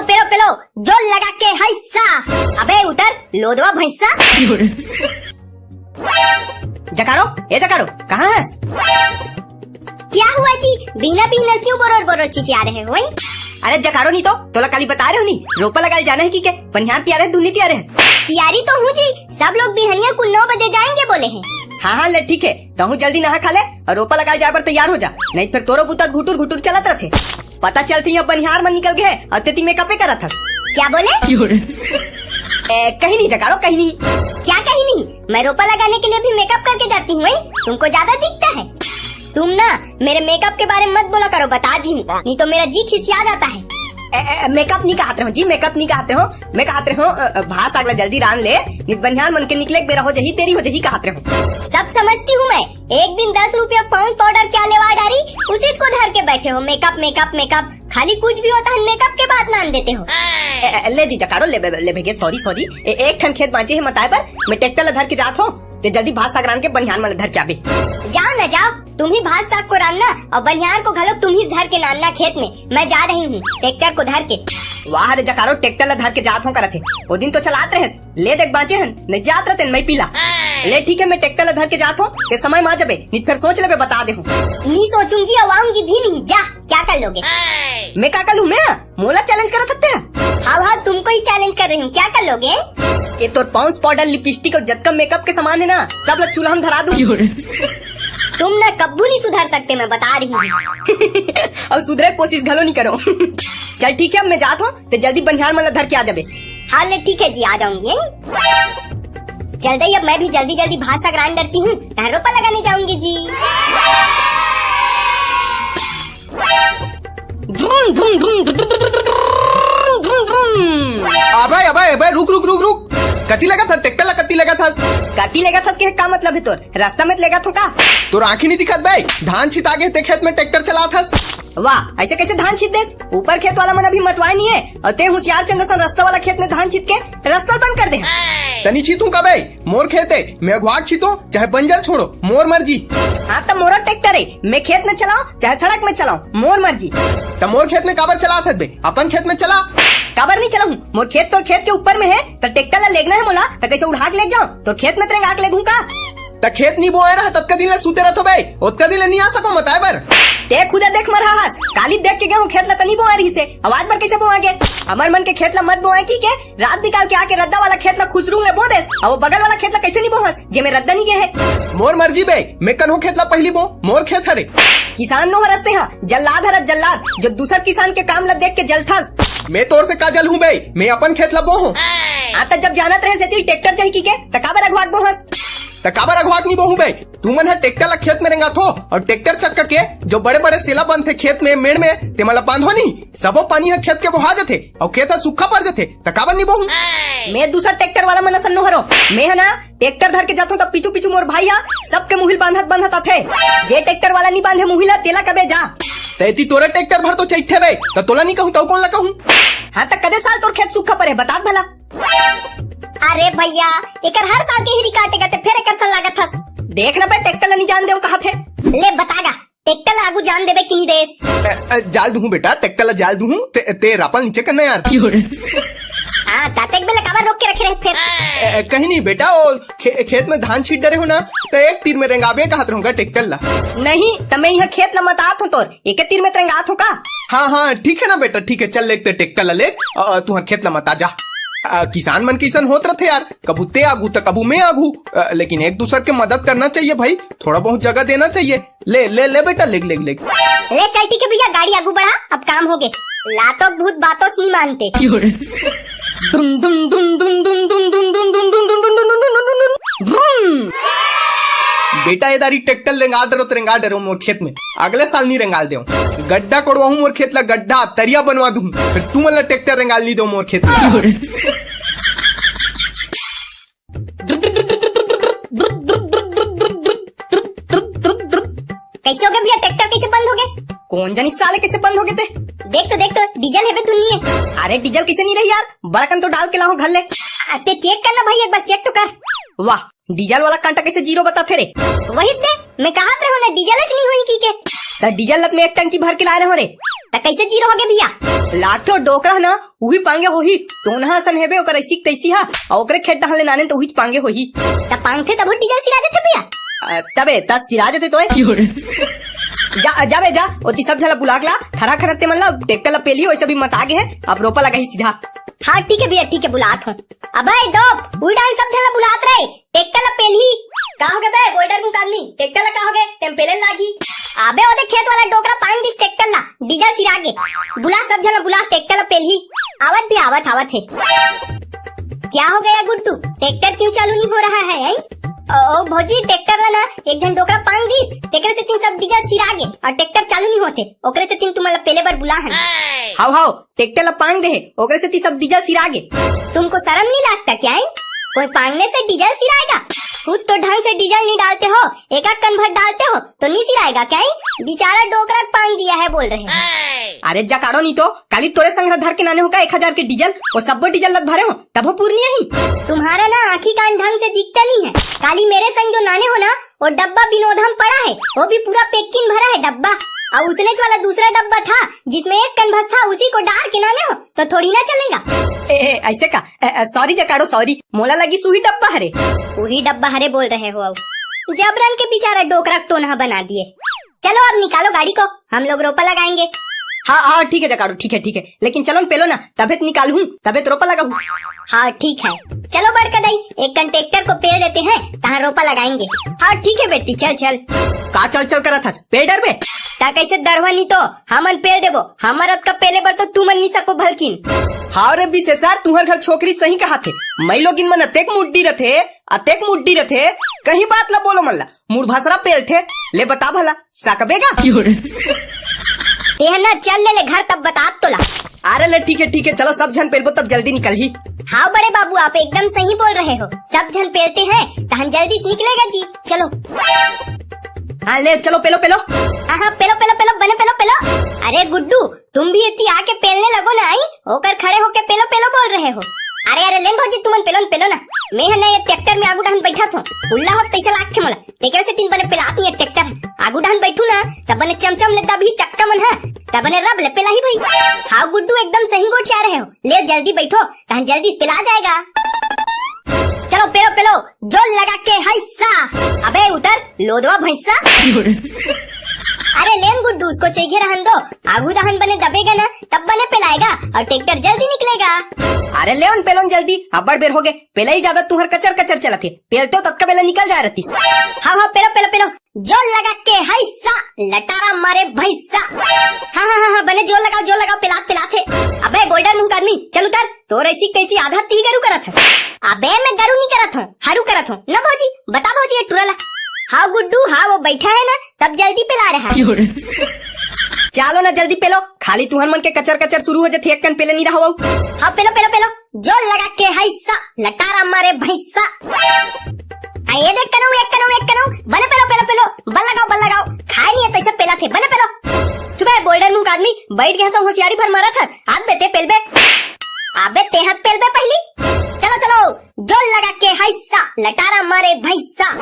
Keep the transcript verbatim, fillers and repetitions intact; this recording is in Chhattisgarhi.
पेलो, पेलो, जोर लगा के हैसा। अबे उतर, लोदवा भैंसा। जकारो, ए जकारो, कहाँ हस? क्या हुआ जी? बिहना बिहना क्यों बोरोर बोरोर चिचिया रहे हो, हैं? अरे जकारो नहीं तो, तोला काली बता रहे हो नहीं, रोपा लगाए जाना है कि के? बनिहार तियार है, धुन्नी तियार है। तियारी तो हूँ जी, सब लोग बिहनिया को नौ बजे जाएंगे बोले हैं। हाँ, हाँ, ले ठीक है, तहूँ जल्दी नहा खा ले और रोपा लगाए जाए बर तैयार हो जा, नहीं फिर तोरो बुता घुटुर घुटुर चलत रहथे। पता चलथे अब बनिहार मन निकल गए हैं और तेती मेकअपे करत हस। क्या बोले? ए, कहीं नहीं जकारो, कहीं नहीं। क्या कहीं नहीं? मैं रोपा लगाने के लिए भी मेकअप करके जाती हूँ, हैं? तुमको ज्यादा दिखता है। तुम ना मेरे मेकअप के बारे में मत बोला करो, बता दी हूँ, नहीं तो मेरा जी खिसिया जाता है। ए, ए, मेकअप नहीं कहत रहो जी, मेकअप नहीं कहत रहो, मैं कहत रहो, अ, अ, भात साग ला जल्दी रांध ले, नहीं बनिहार मन के निकले के बेरा हो जही, देरी हो जही कहत रहो। सब समझती हूँ मैं, एक दिन दस रुपया पाउंस पाउडर क्या लेवा डारी, उसी को धर के बैठे हो, मेकअप, मेकअप, मेकअप। खाली कुछ भी होता है मेकअप के बाद नान देते हो। ए, ए, ले जी जकारो, ले बे-, ले बेगे, सॉरी, सॉरी। ए, एक ठन खेत बांचे है मताए बर, मैं ट्रैक्टर ला धर के जात हो, ते जल्दी भात साग रांध के बनिहार मन ला धर के आबे। जाओ ना जाओ, तुम ही भात साग को रांधना और बनिहार को घलो तुम ही धर के नानना खेत में। मैं जा रही हूँ ट्रैक्टर को धर के। वाह रे जकारो, ट्रैक्टर ला धर के जात हो करत हे। वो दिन तो चलात रहे, ले देख बांचे हन, नहीं जात रहते मैं पीला। ले ठीक है, मैं ट्रैक्टर ला धर के जात हो, ते समय मा जबे, नहीं फिर सोच लेबे, बता दे हूँ। नहीं सोचूंगी और आऊंगी भी नहीं, जा। क्या कर लोगे? मैं का कर लूं मैं? मोला चैलेंज करत हत्ते? हाँ, हाँ, तुमको ही चैलेंज कर रही हूँ, क्या कर लोगे? ये तोर पाउंस पाउडर, लिपस्टिक और जतका मेकअप के सामान है ना, सब ला चूल्हा में धरा दूं। तुम ना कब्बू नहीं सुधर सकते, मैं बता रही हूँ। और सुधरे कोशिश घलो नहीं करो। चल ठीक है, अब मैं जात हूँ, ते जल्दी बनिहार मन ला धर के आ जाबे। हाँ ले ठीक है जी, आ जाऊंगी, हैं? जल्दी, अब मैं भी जल्दी जल्दी भात साग रांध डरती हूँ, घर रोपा लगाने जाऊंगी जी। धुम, धुम, धुम, धुम, धुम, धुम, धुम। अबे, अबे, अबे, रुक, रुक, रुक, रुक। कति लेगत हस? ट्रैक्टर ला कति लेगत हस? कति लेगत हस के का मतलब है तोर? रास्ता में लेगत हो का? तोर आँखी नहीं दिखत बे? धान छिता गे ते खेत में ट्रैक्टर चलात हस। वाह, ऐसे कैसे धान छित देस? ऊपर खेत वाला मन अभी मतवाए नहीं है और ते होशियार चंद सन रास्ता वाला खेत में धान छित के रास्ता बंद कर दे। तनी छितूं का बे? मोर खेत है, मैं अगुवाक छितों, चाहे बंजर छोड़ो, मोर मर्जी। हाँ, त मोरा ट्रैक्टर है, मैं खेत में चलाओ चाहे सड़क में चलाओ, मोर मर्जी। त मोर खेत में काबर चलात हस बे? अपन खेत में चला। काबर नहीं चलाऊं? मोर खेत तोर खेत के ऊपर में है, त ट्रैक्टर ला लेगना है मोला, त कैसे उड़ा के लेग जाओ? तोर खेत में त रेंगा के लेगूं का? त खेत नहीं बोए रहा, ततका दिन ले सूते रहत हो बे, ओतका दिन ले नहीं आ सको मताए बर। ते खुदे देख मर रहा हस, काली देख के गए हूँ खेत ला त नहीं बोए रही से, आवाज बर कैसे बोआ गे? हमर मन के खेत ला मत बोए की के? रात बिकाल के आके रद्दा वाला खेत ला खुसरूंग ले बो देस, अब वो बगल वाला खेत ला कैसे नहीं बोहस, जेमे रद्दा नहीं गे है? मोर मर्जी बे, मैं कन्हो खेत ला पहली बो, मोर खेत हरे। किसान नो हरस ते हा, जल्लाद हरस जल्लाद, जो दूसर किसान के काम ला देख के जलथस। मैं तोर से का जलहूं बे, मैं अपन खेत ला बोहूं। आ त जब जानत रहे सेती ट्रैक्टर जाही की के, त काबर अगुवाक बोहस? त काबर अगुवाक नहीं बोहूं बे, तुमन ह ट्रैक्टर ला खेत में रेंगाथो और ट्रैक्टर चक्का के जो बड़े-बड़े सेला बनथे खेत में, मेड़ में, तेमन ला बांधो नहीं। सबो पानी ह खेत के बोहा जथे और खेत ह सूखा पड़ जथे, त काबर नहीं बोहूं? मैं दूसर ट्रैक्टर वाला मन असन नो हरो। मैं ह ना ट्रैक्टर धर के जाथों त पीछू-पीछू मोर भाई ह सबके मुहिल बांधत-बांधत आथे। जे ट्रैक्टर वाला नहीं बांधे मुहिल, तेला कबे जा। तैती तोरे ट्रैक्टर भर तो चैथे बे, त तोला नहीं कहूं त कोन ला कहूं? हाँ त कदे साल तोर खेत सूखा पड़े, बता भला। अरे भैया, एकर हर साल के ही रिकार्ड करते, फिर एकर सन लागत हस। देख ना बे, ट्रैक्टर ला नहीं जान देव कहा थे। ले बता गा, ट्रैक्टर ला आगू जान देबे कि नहीं देस? अ, अ, जाल दूहूं बेटा, ट्रैक्टर ला जाल दूहूं, ते, ते रापल नीचे करना यार। हाँ, तातेक बेले काबर रोक के रखे रहे फिर? अ, अ, कहीं नहीं बेटा, वो खे-, खेत में धान छीट डरे हो ना, तो एक तीर में रेंगाबे कहत रहूंगा ट्रैक्टर ला। नहीं, त मैं यहाँ खेत ला मतात हूँ तोर, एक तीर में रेंगात हूँ का? हाँ, हाँ, ठीक है ना बेटा, ठीक है, चल लेते ट्रैक्टर ला ले, अ, तुहर खेत ला मता जा। अ, किसान मन किसान होत रहते यार, कभू ते आगू त कभू मैं आगू, अ, लेकिन एक दूसर के मदद करना चाहिए भाई, थोड़ा बहुत जगह देना चाहिए। ले, ले, ले बेटा, लेग, लेग, लेग। ले चल, ठीक है भैया, गाड़ी आगू बढ़ा, अब काम हो गए। लातो भूत बातों से नहीं मानते। बेटा, ये दारी ट्रैक्टर रेंगा डरो तो रेंगा डरो मोर खेत में, अगले साल नहीं रेंगाल देव। गड्ढा कोड़वाहूं मोर खेत ला, गड्ढा तरिया बनवा दूं, फिर तुमन ला ट्रैक्टर रेंगाल नहीं देव मोर खेत में। कैसे हो गए भैया, ट्रैक्टर कैसे बंद हो गए? कौन जानी साले कैसे बंद हो गए थे। देख तो, देख तो, डीजल है बे दुनिया। अरे डीजल कैसे नहीं रही यार, बड़कन तो डाल के लाओ घर ले। अरे चेक करना भाई, एक बार चेक तो कर। वाह, डीजल वाला कांटा कैसे जीरो बताथे रे? वही दे, मैं कहत रहे हों ना, डीजल च नहीं होही कहिके। त डीजल ल त मैं एक टंकी भर के लाय रहे हों रे। त कैसे जीरो होगे भैया? लागथे ओ डोकरा ना, उही पांगे होही। टोनहा असन हेबे ओकर ऐसी के तैसी हा, अउ ओकरे खेत डहर ले नानेन त उहीच पांगे होही। त पांगथे तभो डीजल सिरा जथे भैया? अ, तबे, त सिरा जथे तोय। जा, जा बे, जा, ओती सब झन ला बुला के ला, थरहा खनत ते मन ला, ट्रैक्टर ला पेलही, वैसे भी मता गे हे, अब रोपा लगाही सीधा। हाँ, ठीक है भैया, ठीक है, बुलात हों। अबे डोप, उही डाहन सब झन ला बुलात रहे, ट्रैक्टर ला पेलही। का होगे बे, बोल्डर मुंह के आदमी, ट्रैक्टर ला का होगे, तेम पेले लागही। अबे ओदे खेत वाला डोकरा पांग दिस ट्रैक्टर ला, डीजल सिरा गे। बुला सब झन ला बुला, ट्रैक्टर ला पेलही। आवत भी आवत, आवत हे। क्या हो गया गुड्डू, ट्रैक्टर क्यों चालू नहीं हो रहा है, हैं? ओ, ओ भौजी, ट्रैक्टर ला ना एक झन डोकरा पांग दिस, तेकरे सेतिन सब डीजल सिरा गे अउ ट्रैक्टर चालू नहीं होथे, ओकरे सेतिन तुमन ला पेले बर बुला हन। हाव, हाव, ट्रैक्टर ला पांग दे हे, ओकरे सेती सब डीजल सिरा गे। तुमको शर्म नहीं लगता क्या, हैं? कोई पांगने से डीजल सिराएगा? खुद तो ढंग से डीजल नहीं डालते हो, एक आध कन भर डालते हो तो नहीं सिराएगा क्या, हैं? बेचारा डोकरा पांग दिया है बोल रहे हैं। अरे जकाड़ो नहीं तो, काली तोरे संग धर के नाने हों का एक हजार के डीजल, ओ सब्बो डीजल ल त भरे हों, तभो पूर नहीं आही। तुम्हारा ना आँखी कान ढंग से दिखता नहीं है। काली मेरे संग जो नाने हों ना, वो डब्बा विनोदम पड़ा है, वो भी पूरा पेक्किन भरा है डब्बा। अउ उसने वाला दूसरा डब्बा था, जिसमें एक कन भस था, उसी को डार के नाने हों, तो थोड़ी ना चलेगा। ए, ए, ऐसे का? ए, ए, sorry जकाड़ो, sorry, मोला लगिस उही डब्बा हरे। उही डब्बा हरे बोल रहे हो, अउ जबरन के बेचारा डोकरा के टोनहा बना दिए। चलो अब निकालो गाड़ी को, हम लोग रोपा लगाएंगे। हाँ, हाँ, ठीक है जकाड़ो, ठीक है, ठीक है, लेकिन चलो न पेलो ना, तभे त निकालहूँ, तभे त रोपा लगाहूँ। हाँ, ठीक है, चलो बड़का दाई, एक कन ट्रैक्टर को पेल देते हैं, तहाँ रोपा लगाएंगे। हाँ, ठीक है बेटी, चल, चल। का चल चल करत हस, पेल डरबे? त कैसे डरहूँ नहीं तो, हमन पेल देबो, हमर अतका पेले बर तो तुमन नहीं सको भलकिन। हाँ रे बिसेसर, तुहर घर छोकरी सही कहत हे, मइलोगिन मन अतेक मुड्डी रथे, अतेक मुड्डी रथे, कहीं बात ला बोलो मन ला, मुड़ भसरा पेलथे। ले बता भला, सकबे गा? तेह ना चल ले, ले घर, तब बतात तोला। अरे ले ठीक है, ठीक है, चलो सब झन पेलबो तब जल्दी निकलही। हाँ बड़े बाबू, आप एकदम सही बोल रहे हो, सब झन पेलते हैं, तहन जल्दी से निकलेगा जी। चलो। हाँ ले चलो, पेलो, पेलो। हाँ, हाँ, पेलो, पेलो, पेलो, बने पेलो, पेलो। अरे गुड्डू, तुम भी एती आके पेलने लगो ना, आई? ओकर खड़े होके पेलो, पेलो बोल रहे हो। अरे, अरे, लेन भौजी, तुमन पेलो न, पेलो ना। मैं ह ना ये ट्रैक्टर में आगू डहन बैठत हों। उल्ला होत तैसे लागथे मोला। तेकरे सेतिन बने पेलात नहीं है ट्रैक्टर। आगू डहन बैठू ना, तब बने चमचम ले दबही चक्का मन ह। तब बने रब ले पेलाही भाई। हाँ गुड्डू, एकदम सही गोठिया रहे हो। ले जल्दी बैठो, तहन जल्दी से पेला जाएगा। चलो पेलो, पेलो, जोर लगा के हैसा। अबे उतर, लोदवा भैंसा। अरे लेन गुड्डू, उसको चाहिए रहन दो, आगू दहन बने दबेगा ना, तब बने पेलाएगा अउ ट्रैक्टर जल्दी निकलेगा। अरे लेवन पेलोन जल्दी, अब्बड़ बेर होगे, पेलई जादा तुहर कचर कचर चलत हे, पेलते हो ततका बेला निकल जाए रहतिस। हाँ, हाँ, पेलो, पेलो, पेलो, जोर लगा के हैसा, लटारा मारे भैंसा। हाँ, हाँ, हाँ, हाँ, बने जोर लगाओ, जोर लगाओ, पेलात, पेलात हे। अबे बोल्डर मुंह का आदमी, चल उतर, तोर ऐसी कैसी आदत ती गरू करत हस? अबे मैं गरू नहीं करत हों, हरू करत हों। ना भौजी, बता भौजी ये टुरा ला। हाँ गुड्डू, हाँ वो बैठा है ना, तब जल्दी पेला रहा है। चलो ना जल्दी पेलो, खाली तुहन मन के कचर कचर शुरू हो जाथे, एक कन पेले नहीं रहो। हाँ पेलो, पेलो, पेलो, जोर लगा के हैसा, लटारा मारे भैंसा। हाँ, ये देख कनऊ, एक कनऊ, एक कनऊ, बने पेलो, पेलो, पेलो, बल लगाओ, बल लगाओ, खाए नहीं है तैसे पेला थे, बने पेलो। चुप है बोल्डर मुंह का आदमी, बैठ गया सब होशियारी भर मारा था, हाथ बेते पेल बे। अबे ते हाथ पेल बे पहली। चलो, चलो, जोर लगा के हैसा, लटारा मारे भैंसा।